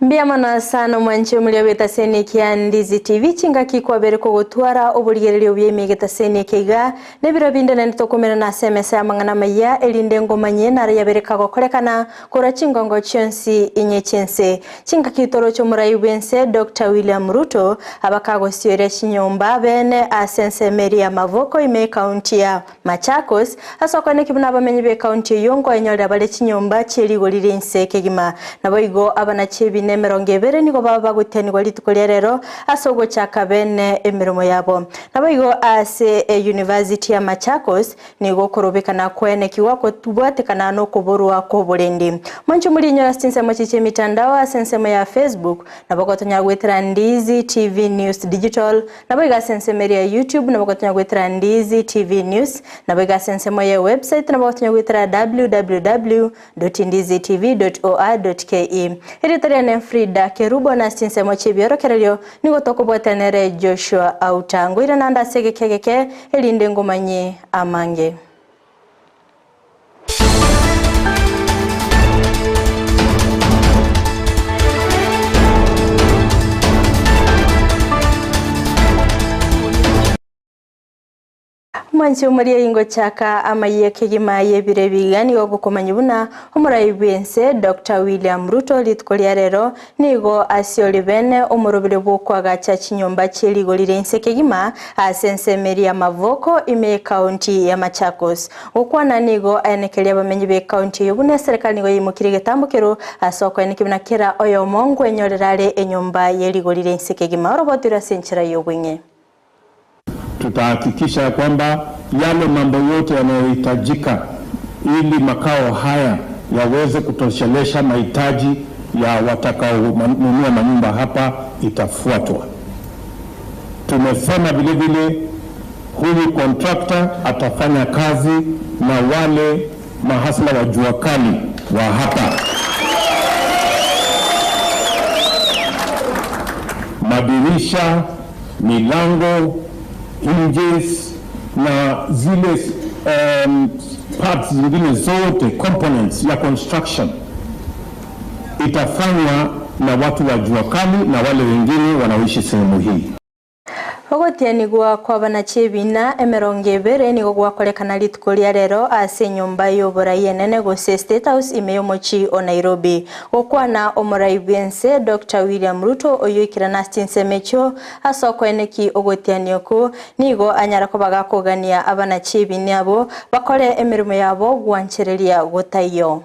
Mbuya mono sana omwanchi omoria bw'etaseni ekia Ndizi TV chingaki kwabere kogotwara oborigereria obuya ime egetaseni eke iga nebiro binde naende tokomerana ase emesa y'amang'ana amayia erinde ngomanye naro yabere kagokorekana korwa chingongo chionsi inye chi'ense. Chingaki toroche omorai bw'ense Doctor William Ruto abakagosioria chinyomba bene ase ensemo eria ya Mavoko ime ekaunti ya Machakos, ase okoeneki buna abamenyi b'ekaunti eyio nkoenyorera bare chinyomba chie rigori ri'ense kegima. Naboigo abanachi ebina 20 nigo baba bagotianigwa rituko ria rero ase ogochaka bene emeremo yabo. Naboigo ase eyunivasiti ya Machakos nigo okorobekana koenekigwa kobwatekana nokoborwa kw'oborendi. Mwanche morinyore ase chinsemo chie chi'emitandao ase ensemo ya Facebook, nabo gotonyara goetera Ndizi TV News Digital, Naboigo ase ensemo eria ya YouTube nabo gotonya goetera Ndizi TV News, naboigo ase ensemo ye website nabo gotonya goetera www.ndizitv.or.ke. Erieta riane Frida Kerubo na ase chinsemo chi'ebiorokererio nigo tokobwatia nere Joshua Auta. Ngoire naende ase egeka egeke erinde ngomanyie amange. Omwanchi omoria ingochaka amayia kegima y'ebiro ebiga nigo ogokomanya buna omorai bw'ense Doctor William Ruto rituko ria rero Nigo ase bene omorobere bw'okoagacha chinyomba chie rigori ri'ense kegima ase ensemo eria y'amaboko ime y'ekaunti ya Machakos. Gokwana nigo aenekeria abamenyi b'ekaunti eyio buna eserekari nigo yaimokirie egetambokero ase okoenekia buna kera oyomo nkwenyorera are enyomba ye rigori ri'ense kegima orobotirwe ase enchera y'obweng'e. Tutahakikisha ya kwamba yale mambo yote yanayohitajika ili makao haya yaweze kutoshelesha mahitaji ya watakaonunua manyumba hapa itafuatwa. Tumesema vile vile huyu contractor atafanya kazi na wale mahasla wa jua kali wa hapa. Madirisha, milango, hinges na zile parts zingine zote components ya construction itafanywa na watu wa jua kali na wale wengine wanaoishi sehemu hii. Ogotianigwa kw'abanachi ebina 20 nigo gwakorekana rituko ria rero ase enyomba y'oborai enene gose State House ime y'omochie o Nairobi. Gokwana omorai bw'ense Doctor William Ruto oyio oikerana ase chinsemo echio ase okoeneki ogotiania okwo nigo anyara koba gakogania abanachi ebina abwo bakore emeremo yabo gwanchereria gotaiyo.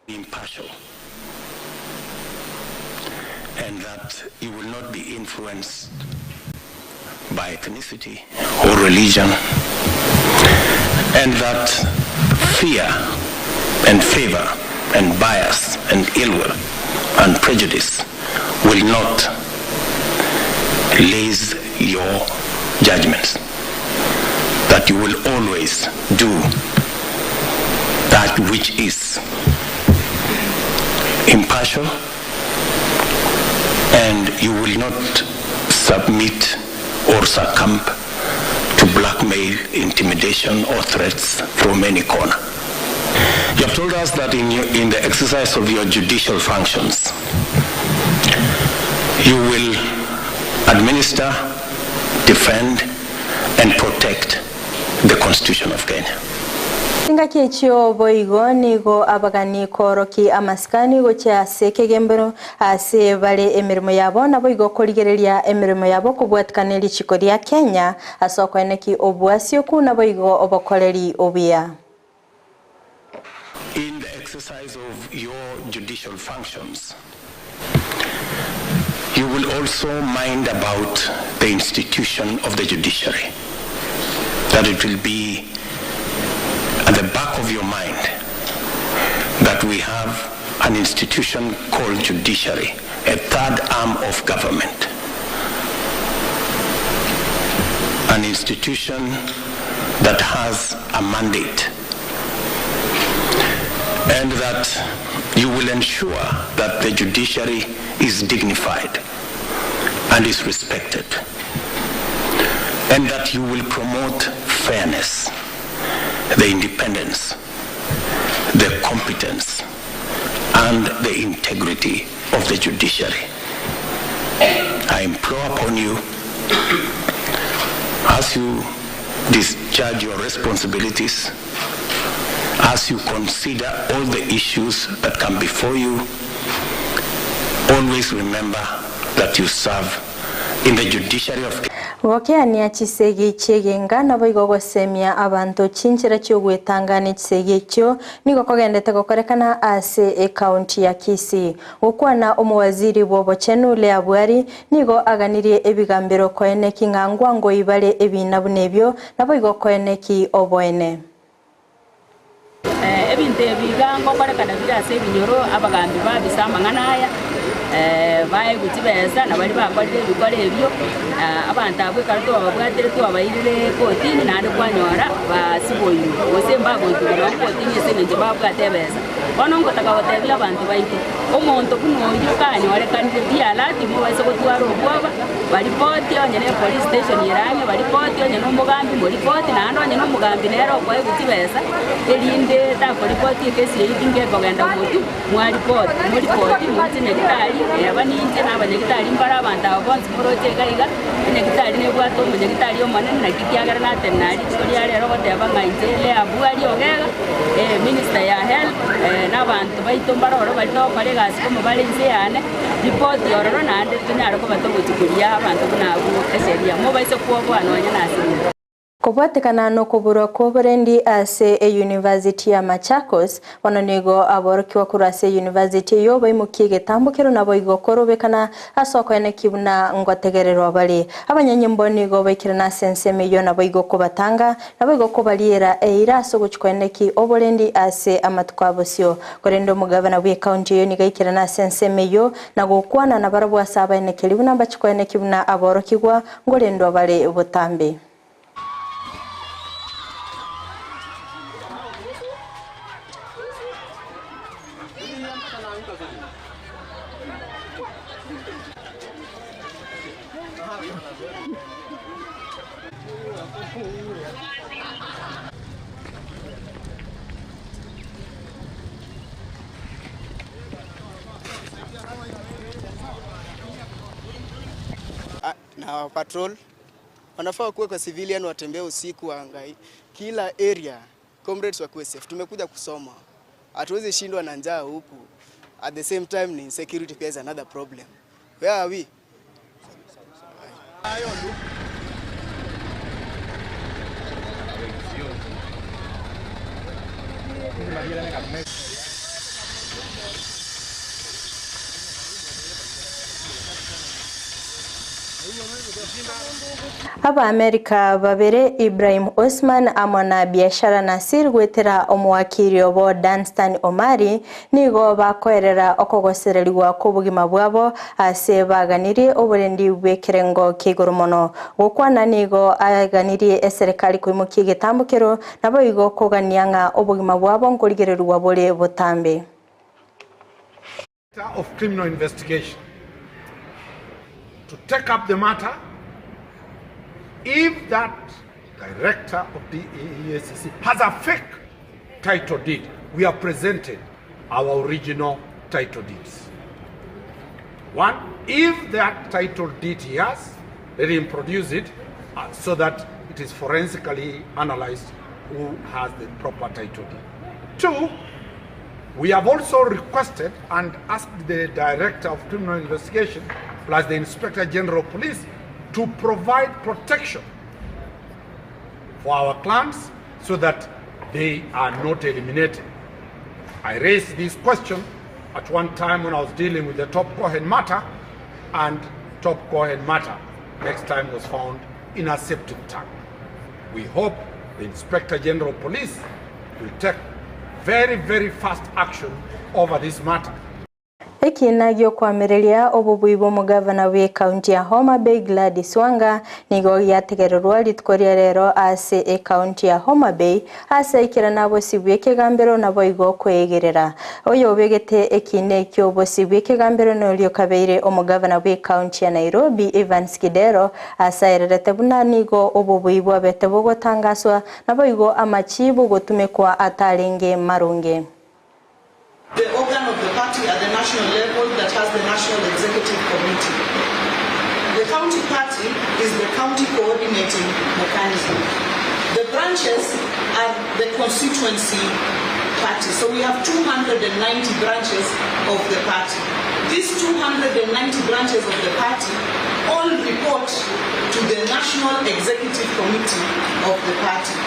Impartial and that you will not be influenced by ethnicity or religion and that fear and favor and bias and ill will and prejudice will not laze your judgments, that you will always do that which is impartial and you will not submit or succumb to blackmail, intimidation or threats from any corner. You have told us that in, your, in the exercise of your judicial functions, you will administer, defend, and protect the Constitution of Kenya. Chingaki echio boigo nigo abagani koorokia amasikani gochia ase ekegembero ase bare emeremo yabo, naboigo korigereria emeremo yabo kobwatikana ne richiko ria Kenya ase okoeneki oboasioku naboigo obokoreri obuya. In the exercise of your judicial functions, you will also mind about the institution of the judiciary, that it will be at the back of your mind that we have an institution called judiciary, a third arm of government, an institution that has a mandate, and that you will ensure that the judiciary is dignified and is respected, and that you will promote fairness, the independence, the competence, and the integrity of the judiciary. I implore upon you, as you discharge your responsibilities, as you consider all the issues that come before you, always remember that you serve in the judiciary of Gokeania chisegi chi'egenga naboigo gosemia abanto chinchera chi'ogwetanga ne chisegi echio nigo kogendete gokorekana ase ekaunti ya Kisii. Gokwana omowaziri bw'obochenu Leah Bwari nigo aganirie ebigambero koeneki ng'a ngwangoi bare ebiina buna ebio naboigo koeneki oboene. Ebinto ebi iga ngokorekana bire ase ebinyoro, abagambi babisa amang'ana aya, baegwe chibesa, na baria bakorire ebikora ebio, abanto abwo ekero twababwatire twabairire kotini naende kwanyora basiboirwe, gose mbagoikigwa nonye kotini ase eng'encho babwate ebesa. Bono ngotaka gotebia abanto baito, omonto buna oyio kanyorekanire be alert mobaise gotwara obwoba, baripoti onye ne police station ere ang'e baripoti onye na omogambi moripoti naende onye na omogambi nere okoegwa chibesa erinde takoripoti ekesi eyio tinga ekogenda motwe mwaripoti moripoti moche nyagitari eba ninche na abanyagitari mbare abanto aba bonsi moroche iga iga, enyagitari nebwate omonyagitari omonene naki kiagera natenena aria rituko ria rero goteba ng'a inche Leah Bwari Ogega, minister ya health na abanto baito mbare ororo baria togokora egasi komo bare inse yane. Ripoti ororo naende tonyare koba togochukuria abanto buna abwo esheria, mobaise kwoboa nonya nase inwe. Kobwatekana nokoborwa kw'oborendi ase eyunivasiti ya Machakos, bono nigo aborokigwa korwa ase eyunivasiti eyio baimokie egetambokero naboigo korobekana ase okoeneki buna ngotegererwa bare. Abanyanyimbo nigo baikerana ase ensemo eyio naboigo kobatanga naboigo kobariera eira ase ogochia koeneki oborendi ase amatuko a bosio. Korende omogavana bw'ekaunti eyio nigo aikerana ase ensemo eyio na gokwana nabarabwo ase abaenekeri buna mbachie koeneki buna aborokigwa nkorendwa bare botambe. Na patrol wanafaa wakuwe kwa civilian, watembee usiku, waangalie kila area, comrades wakuwe safe. Tumekuja kusoma, hatuwezi shindwa na njaa huku. At the same time ni insecurity pia is another problem. Where are we? Abaamerika babere Ibrahim Osman amo na Biashara Nasir goetera omowakiri obo Danstan Omari nigo bakoerera okogosererigwa kw'obogima bwabo ase baganirie oborendi bw'ekerengo kia igoro mono. Gokwana nigo aganirie eserekari koimokia egetambokero naboigo kogania ng'a obogima bwabo nkorigererigwa bore botambe. of Criminal Investigation to take up the matter if that director of the EACC has a fake title deed. We have presented our original title deeds. One, if that title deed he has, let him produce it so that it is forensically analyzed who has the proper title deed. Two, we have also requested and asked the Director of Criminal Investigation plus the Inspector General of Police to provide protection for our clients so that they are not eliminated. I raised this question at one time when I was dealing with the Top Cohen matter, and Top Cohen matter next time was found in a septic tank. We hope the Inspector General of Police will take very, very fast action over this matter. Ekiina gi'okoamereria obobui bw'omogavana bw'ekaunti ya Homa Bay Gladys Wanga nigo giategererwa rituko ria rero ase ekaunti ya Homa Bay ase aikerana abosibwa ekegambero naboigo koegerera. Oyo obegete ekiina ekio obosibwa ekegambero noria okabeire omogavana bw'ekaunti ya Nairobi Evans Kidero ase aererete buna nigo obobui bwabete bogotangaswa naboigo amachibu gotumekwa atarenge marunge. The organ of the party. national level that has the National Executive Committee. The county party is the county coordinating mechanism. The branches are the constituency party. So we have 290 branches of the party. These 290 branches of the party all report to the National Executive Committee of the party.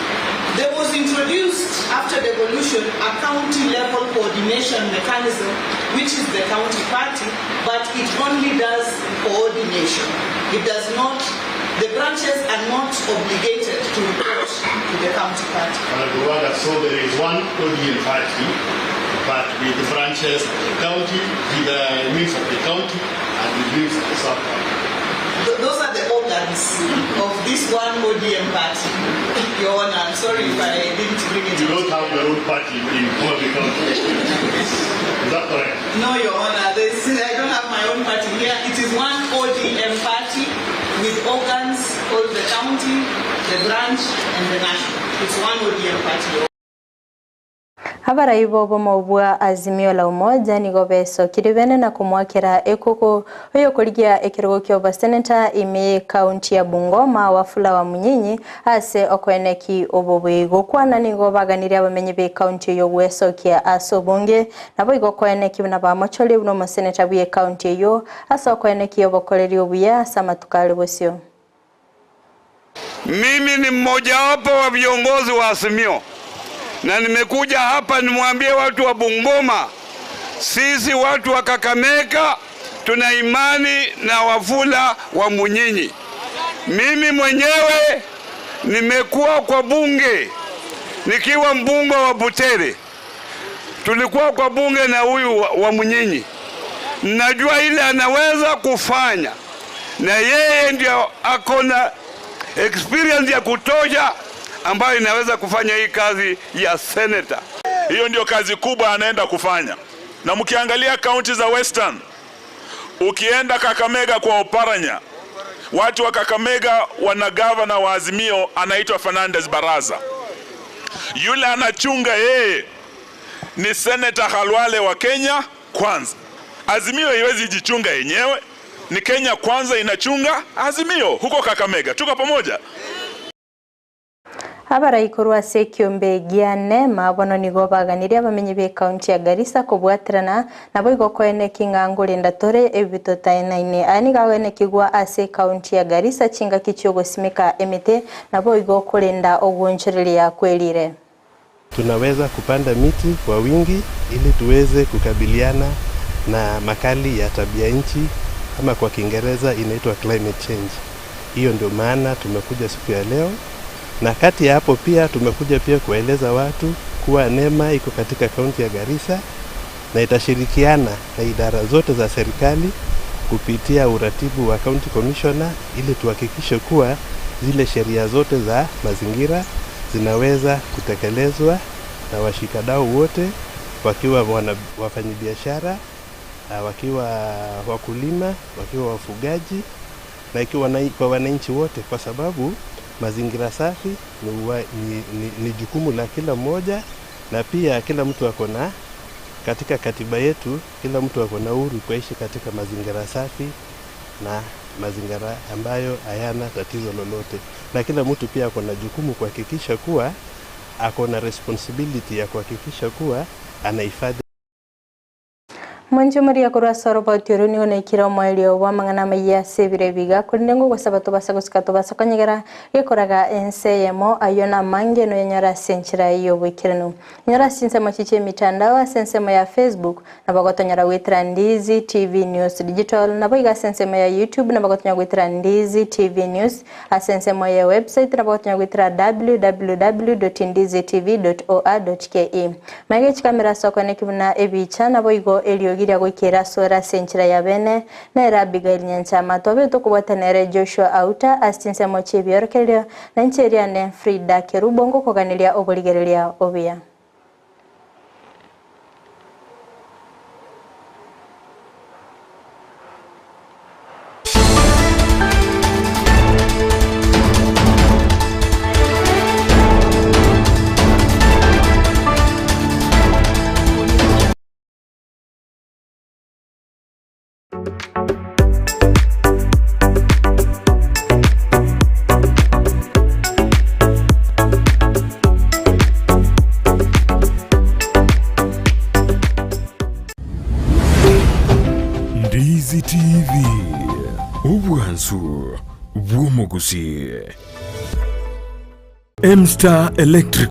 There was introduced after devolution a county level coordination mechanism which is the county party but it only does coordination. It does not, the branches are not obligated to report to the county party. Honorable Wanga, so there is one ODM party, but with the branches of the county, with the wings of the county, and the wings of the sub-county. Those are the organs of this one ODM party. Your Honor, I'm sorry if I didn't bring it You up. don't have your own party in Homa Bay County. Is that correct? No, Your Honor, I don't have my own party here. It is one ODM party with organs called the county, the branch, and the national. It's one ODM party. Abarai b'obomo bwa Azimio la Umoja nigo besokire bene na komwakera ekoko oyokorigia ekerogo kia oboseneta ime county ya Bungoma Wafula wa Munyinyi ase okoeneki obobui gokwana nigo baganirie abamenyi be county eyo gwesokia ase obonge nabo igo koeneki buna bamochorie buna omoseneta bwe county eyo ase okoeneki obokoreri obuya ase amatuko are bosio. Mimi ni mmojawapo wa viongozi wa Azimio na nimekuja hapa nimwambie watu wa Bungoma, sisi watu wa Kakamega tuna imani na Wafula wa Munyinyi. Mimi mwenyewe nimekuwa kwa bunge nikiwa mbunge wa Butere, tulikuwa kwa bunge na huyu wa Munyinyi. Najua ile anaweza kufanya, na yeye ndio ako na experience ya kutosha ambayo inaweza kufanya hii kazi ya senator. Hiyo ndio kazi kubwa anaenda kufanya. Na mkiangalia kaunti za Western, ukienda Kakamega kwa Oparanya, watu wa Kakamega wana gavana wa Azimio anaitwa Fernandez Baraza. Yule anachunga yeye ni Senator Khalwale wa Kenya Kwanza. Azimio haiwezi jichunga yenyewe, ni Kenya Kwanza inachunga Azimio huko Kakamega. Tuko pamoja? Abarai korwa ase ekiombe gia NEMA bono nigo baganirie abamenyi be county ya Garissa kobwaterana nabo igo koeneki ng'a ngorenda tore ebito taenaine aya nigo agoenekigwa ase county ya Garissa chingaki chiogosimeka emete nabo igo korenda ogoonchoreria kwerire. Tunaweza kupanda miti kwa wingi ili tuweze kukabiliana na makali ya tabia nchi ama kwa Kiingereza inaitwa climate change. Hiyo ndio maana tumekuja siku ya leo, na kati ya hapo pia tumekuja pia kueleza watu kuwa NEMA iko katika kaunti ya Garissa na itashirikiana na idara zote za serikali kupitia uratibu wa county commissioner ili tuhakikishe kuwa zile sheria zote za mazingira zinaweza kutekelezwa na washikadau wote, wakiwa wafanyabiashara, wakiwa wakulima, wakiwa wafugaji na ikiwa kwa wananchi wote, kwa sababu mazingira safi ni jukumu la kila mmoja, na pia kila mtu ako na, katika katiba yetu, kila mtu ako na uhuru kuishi katika mazingira safi na mazingira ambayo hayana tatizo lolote. Na kila mtu pia ako na jukumu kuhakikisha kuwa ako na responsibility ya kuhakikisha kuwa anahifadhi. Mwancho Maria korwa ase oroboti oro nigo naikire omoerio bwa amang'ana amaiya ase ebiro ebiga korende ngogosaba tobasa gosika tobasa konyegera gekoraga ense eyemo aywo na amange noyenyora ase enchera ya oboikeranu. Nyora ase ensemo chiche emitandao ase ensemo ya Facebook nabo gotonyora gwetera Ndizi TV News Digital nabo iga ase ensemo ya YouTube nabo gotonyora gwetera Ndizi TV News ase ensemo ya website nabo gotonyora gwetera www.ndizitv.or.ke. Maega chikamera ase okoeneki buna ebicha nabo igo eriogi ria goikera ase ore ase enchera ya bene nere Abigail Nyanchama tobe tokobwatanere Joshua Auta ase chinsemo chia ebiorokererio na inche eriane Frida Kerubo ngokoganeria oborigereria obuya. Ndizi TV, obwansu bw'omogusii. M-Star Electric.